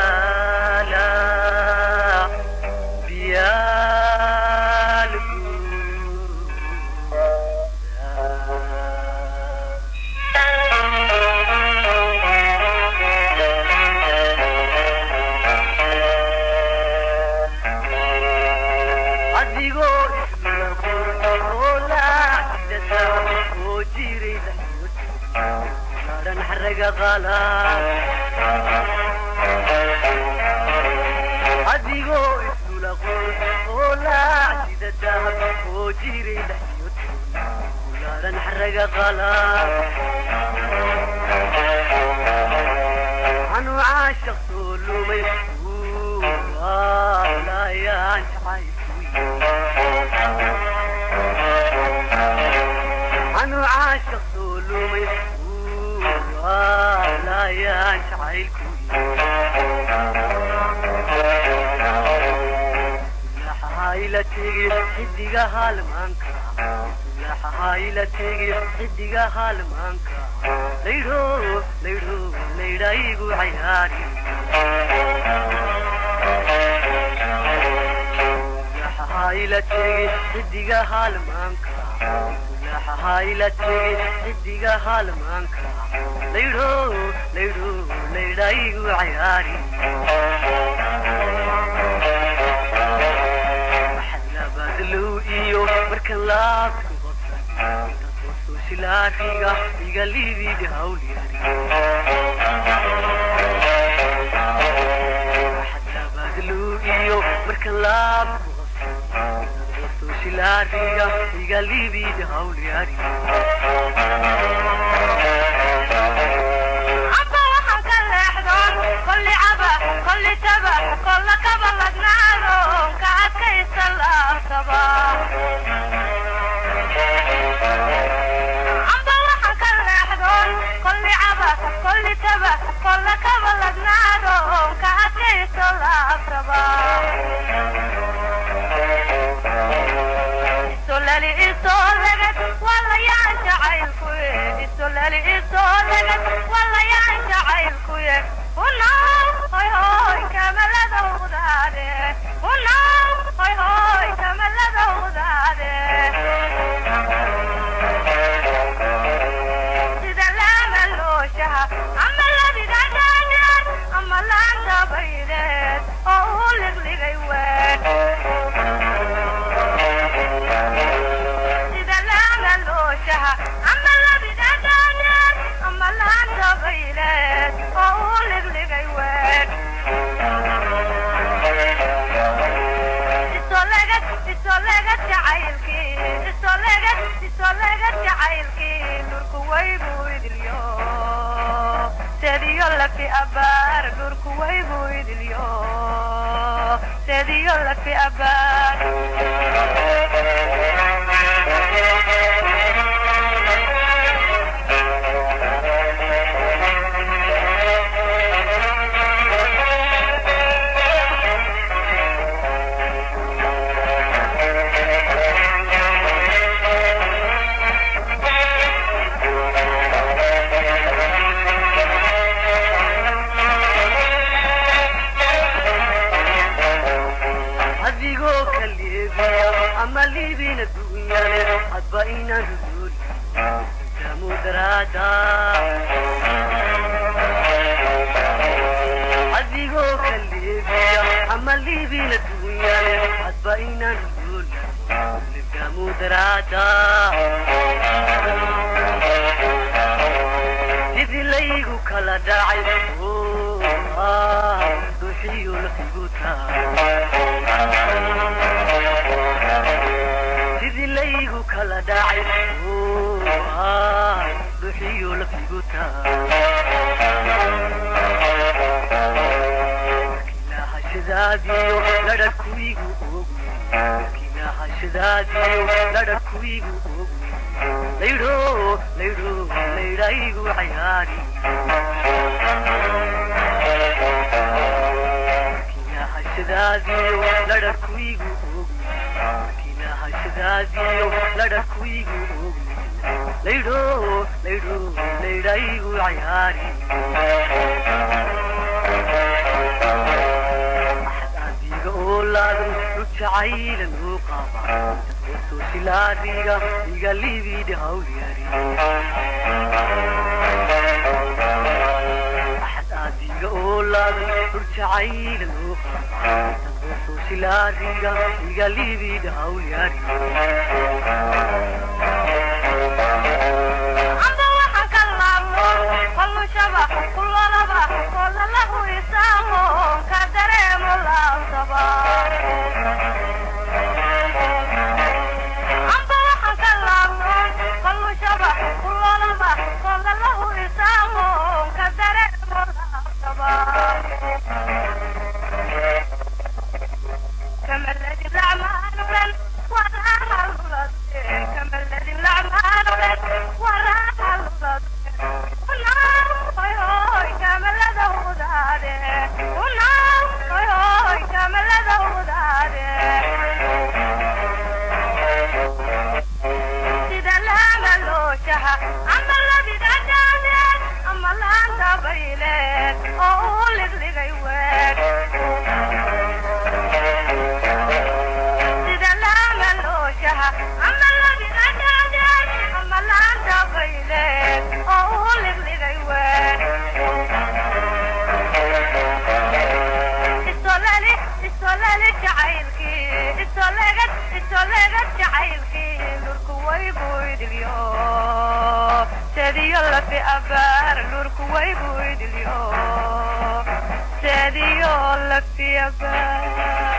Kabayaala biyaal. Adigoo isla oo jiray laran xaraga qalaad, adigoo isula oo laacida dahab oo jiray laran xaraga qalaad, anu caashaq soo lumay laayaan jacaylku, anu caashaq soo lumay laayaan jacaylku. Ila tegi xidiga halmaanka, laxaha ila tegi xidiga halmaanka, laydho laydho laydhaygu cayaari. Laxaha ila tegi xidiga halmaanka, laxaha ila tegi xidiga halmaanka, laydho laydho laydhaygu cayaari. Badlow iyo markan laabku qabsan soo shilaariga iga liibid hawlyari. Badlow iyo markan laabku qabsan soo shilaariga iga liibid hawlyari. Amba waxaan ka leexdoon kolli caba kolli taba kolla kaba ladnaado ka adkaysta laabtaba. Amba waxaan ka leexdoon kolli caba kolli taba kolla kaba ladnaado ka adkaysta laabtaba. Isolali isolagad walayaan jacaylkuye, isolali isolagad walayaan jacaylkuye, hunaw hoy hoy kamaladowdaade, hunaw hoy hoy kamaladowdaade. Sida laama looshaha ama labiga dhaadheer ama laanta baydeed oo uu ligligay weed, sida laama looshaha ama labiga dhaadheer ama laanta bayleed oo uu ligligay weed. Isolagad isolagad jacaylkii, isolagad isolagad jacaylkii, dhulku waygu idilyo sediyo lafi abaar, dhulku waygu idilyo sediyo lafi abaar. Adigoo ka liibiya ama liibina dunyane hadba inaan ruduul daamu daraada. Adigoo ka liibiya ama liibina dunyane hadba inaan ruduul daamu daraada. Sidii laygu kala dhacay duxiyo lafigu taa, sidii laygu kala dhacay duxiyo lafigu taa. Lahashadaadiyo ladhadhkuigu og, lahashadaadiyo ladhadhkuigu og, laydho laydho laydhaygu cayaari. Lahashadaadiyo ladhadhkuigu og, lahashadaadiyo ladhadhkuigu og, Laydho laydho laydhaygu cayaari. Axad adiga oo laadan rujacaylan uu qaba toosilaariga iga libidhi hawlyari. Axad adiga oo laadan rujacaylan uu qaba toosilaariga iga libidhi hawlyari. Amba waxaan ka laabmo qallushaba kulolaba kolalahu isaamo ka dareemo laabtaba. Amba waxaan ka laabmo qallushaba kulolaba kolalahu isaamo ka dareemo laabtaba. كما الذي الأعمال لن وراها الولد، كما الذي الأعمال لن وراها الولد. هوي كما لدى وداده، هوي كما لدى وداده. Sida laama looshaha ama labiga dhaadheer ama laanta bayleed oo uu ligligay weeg. Sida laama looshaha ama labiga dhaadheer ama laanta bayleed oo uu ligligay weeg. Isolali isolali jacaylkii isolegad isolegad jacaylkii lurku waygu idilyo sediyo lafi abaar, lurku waygu idilyo sediyo lafi abaar.